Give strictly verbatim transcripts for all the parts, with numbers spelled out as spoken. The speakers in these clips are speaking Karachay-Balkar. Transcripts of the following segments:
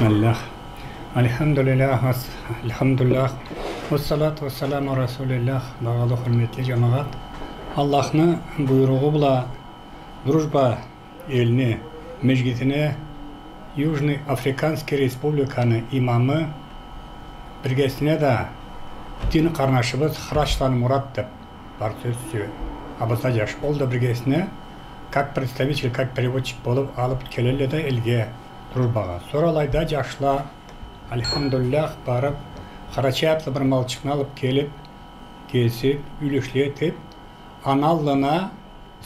Аллах. Альхамдулиллах, ас-, альхамдулиллах. Уассалату уассаламу ала расулиллах. Багъалы, хурметли джамагъат. Аллахны буйругъу бла Дружба элни межгитине Южный Африканский Республиканы имамы, биргесине да дин къарнашыбыз Храчланы Мурат деб бар, сёз ючюн, абаза джаш. Ол да биргесине как представитель, как переводчик болуб алыб келелле да элге, Дружбагъа. Сора алайда джашла, альхамдулиллах, барыб, Къарачай атлы бир малчыкъны алыб келиб, кесиб, юлюшле этиб, аны аллына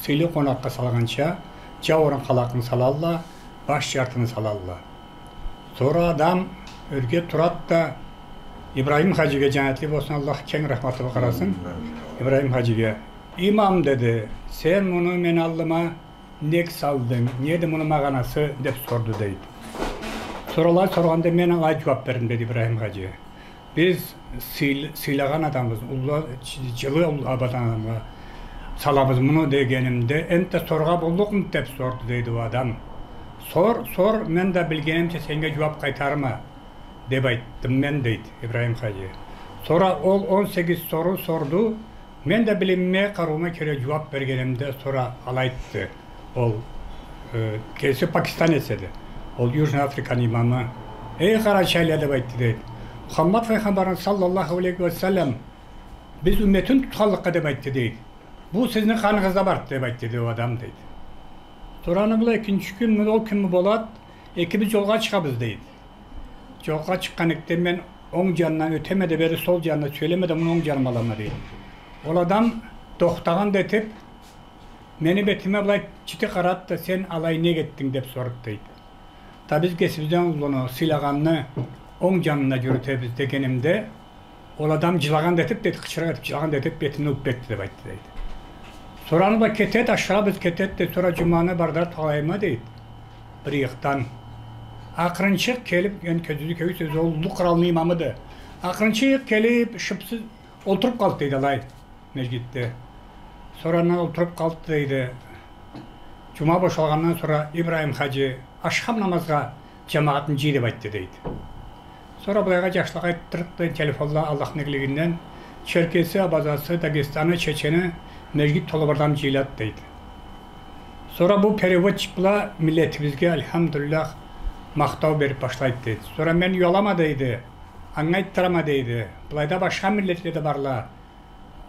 сыйлы къонакъгъа салгъанча, джауурун къалакъны салалла, баш джартыны салалла. Сора адам ёрге турад да, Ибрахим хаджиге, джаннетли болсун, Аллах кенг рахматы бла къарасын. Ибрахим хаджиге: «Имам, — деди, — сен муну мени аллыма нек салдынг? Неди муну магъанасы?» — деб сорду, дейди. Сора алай соргъанда, мен алай джууаб бердим, дейди Ибрахим хаджи. Биз сыйл-, сыйлагъан адамыбыз, уллу, дж-, джылы уллу абадан адамгъа салабыз муну дегенимде, энтда соргъа боллукъмуду деб сорду, дейди ол адам. Сор, сор, мен да билгенимча сеннге джууаб къайтарырма деб айтдым мен, дейди Ибрахим хаджи. Сора ол он сегиз соруу сорду, мен да билимиме, къарыума кёре джууаб бергенимде, сора алай айтды. Ол, э, кеси пакистанец эди. Ол Южный Африканы имамы. «Эй, къарачайлыла, — деб айтды, дейди, — Мухаммад файгъамбарны, саллаллаху алейхи ва саллам, биз умметин тутханлыкъгъа, — деб айтды, дейди, — бу сизни къаныгъызда барды, — деб айтды, дейди, — ол адам», — дейди. Сора аны бла экинчи кюнмю, ол кюнмю болад, экибиз джолгъа чыгъабыз, дейди. Джолгъа чыкъгъан эдик да, мен онг джанындан ётеме да, бери сол джанына сюелеме да, муну онг джаныма алама, дейди. Ол адам тохтагъан да этиб, мени бетиме былай джити къарады да: «Сен алай нек этдинг?» — деб сорду, дейди. Да биз кесибизден уллуну, сыйлагъанны онг джанына джюрютебиз дегенимде, ол адам джылагъан да этиб, дейди, къычырыкъ этиб, джылагъан да этиб, бетимден уппа этди, деб айтды, дейди. Сора аны бла кетед, ашыгъабыз, кетед да, сора джуманы бардыра тургъанлайыма, дейди, бир ыйыкъдан. Акъырынчыкъ келиб, энди кёзюуюз кёрюрсюз, ол уллу къралны имамыды. Акъырынчыкъ келиб, шыпсыз олтуруб къалды, дейди, алай, межгитде. Сора андан олтуруб къалды, дейди. Джума бошалгъандан сора: «Ибрахим хаджи, ашхам намазгъа джамагъатны джый», — деб айтды, дейди. Сора былайгъа джашлагъа айтдырдыкъ да, телефонла, Аллахны игилигинден, черкеси, абазасы, дагестаны, чечени, межгит толу бир адам джыйылады, дейди. Сора бу переводчик бла миллетибизге, альхамдулиллах, махтау бериб башлайды, дейди. Сора мен уялама, дейди, анга айтдырама, дейди. Былайда башха миллетле да барла.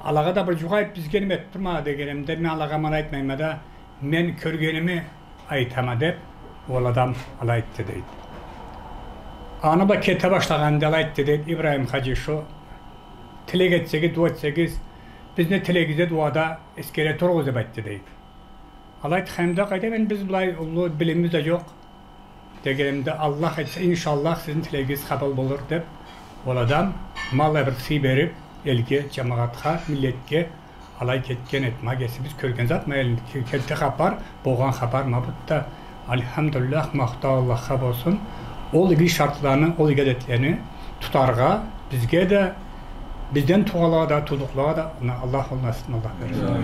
Алагъа да бир джукъ айтыб, бизге неме этиб турма дегенимде, мен алагъа аман айтмайма да, мен кёргеними айтама деб, ол адам алай айтды, дейди. Аны бла кете башлагъанда алай айтды, дейди: «Ибрахим хаджи, шо тилек этсегиз, дуа этсегиз, бизни тилегигизде, дуада эсгере туругъуз», — деб айтды, дейди. Алай айтханымда, къайдам, энди биз былай уллу билимибиз да джокъ дегенимде, Аллах айтса, иншаллах, сизни тилегигиз къабыл болур деб, ол адам ма алай бир сый бериб, элге, джамагъатха, миллетге алай кетген эди. Ма кесибиз кёрген зат, ма элни ке-, келти хапар, болгъан хапар, ма бу да, альхамдулиллах, махтау Аллахха болсун. Ол иги шартланы, ол иги адетлени тутаргъа бизге да, бизден туугъанлагъа да, туудукълагъа да, ана, Аллах ол насыбны Аллах берсин.